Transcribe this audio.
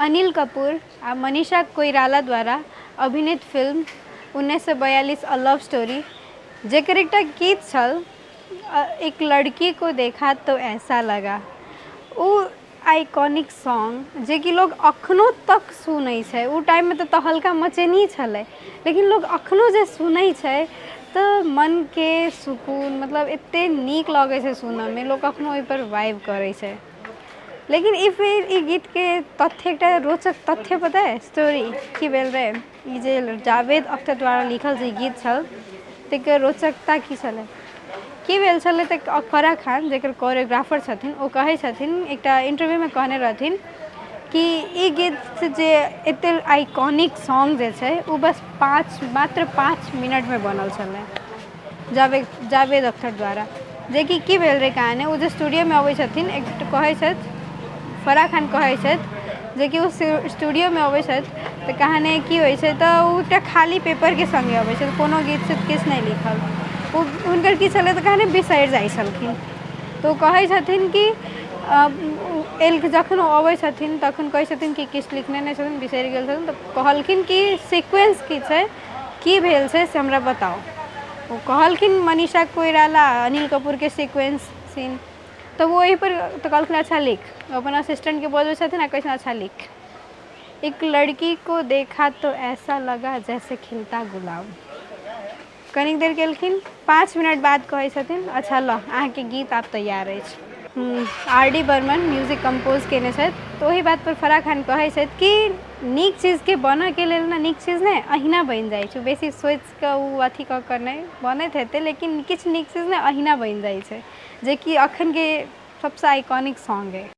अनिल कपूर आ मनीषा कोइराला द्वारा अभिनीत फिल्म 1942 अ लव स्टोरी, जकर एकटा गीत छल एक लड़की को देखा तो ऐसा लगा, ओ आइकॉनिक सॉन्ग जेकि लोग अखनो तक सुनै छै। ओ टाइममे तऽ तहलका मचेनही छलै, लेकिन लोग अखनो जे सुनै छै तऽ मनके सुकून, मतलब एतेक नीक लगै छै सुनऽमे, लोक अखनो ओहिपर वाइब करै छै। लेकिन ई फिर ई गीतके तथ्य, एकटा रोचक तथ्य पता अइ स्टोरी की भेल रहै? ई जे जावेद अख्तर द्वारा लिखल जे गीत छल, ताहिके रोचकता की छलै, की भेल छलै? तऽ फराह खान, जकर कोरियोग्राफर छथिन, ओ कहै छथिन, एकटा इन्टरव्यूमे कहने रहथिन कि ई गीत जे एतेक आइकॉनिक सॉन्ग जे छै, ओ बस मात्र 5 मिनटमे बनल छलै जावेद अख्तर द्वारा। जेकि की भेल रहै कहानी, ओ जे स्टूडियोमे अबै छथिन, एक कहै छथि, फराह खान कहै छथि जेकि ओ स्टूडियोमे अबै छथि तऽ कहानी की होइ छै, तऽ ओ एकटा खाली पेपरके सङ्गे अबै छथि, कोनो गीत तीत किछु नहि लिखल। ओ हुनकर की छलै तऽ कहानी बिसरि जाइ छलखिन। तऽ ओ कहै छथिन कि एल जखन ओ अबै छथिन तखन कहै छथिन कि किछु लिखने नहि छथिन, बिसरि गेल छथिन। तऽ कहलखिन कि सीक्वेंस की छै, की भेल छै, से हमरा बताउ। ओ कहलखिन मनीषा कोइराला, अनिल कपूरके सीक्वेंस सीन। तऽ ओ ओहिपर तऽ कहलखिन, अच्छा लिख। ओ अपन असिस्टेंटके बजबै छथिन आ कहै छथिन, अच्छा लिख, एक लड़की को देखा तो ऐसा लगा जैसे खिलता गुलाब। कनिक देर केलखिन, 5 मिनट बाद कहै छथिन, अच्छा लऽ, अहाँके गीत आब तैयार अछि। आर डी बर्मन म्यूजिक कम्पोज कयने छथि। तऽ ओहि बातपर फराह खान कहै छथि कि नीक चीजके बनयके लेल ने नीक चीज नहि अहिना बनि जाइ छै, बेसी सोचि कऽ ओ अथी कऽ कऽ नहि बनैत हेतै, लेकिन किछु नीक चीज ने अहिना बनि जाइ छै, जेकि अखनके सबसँ आइकॉनिक सॉन्ग अइ।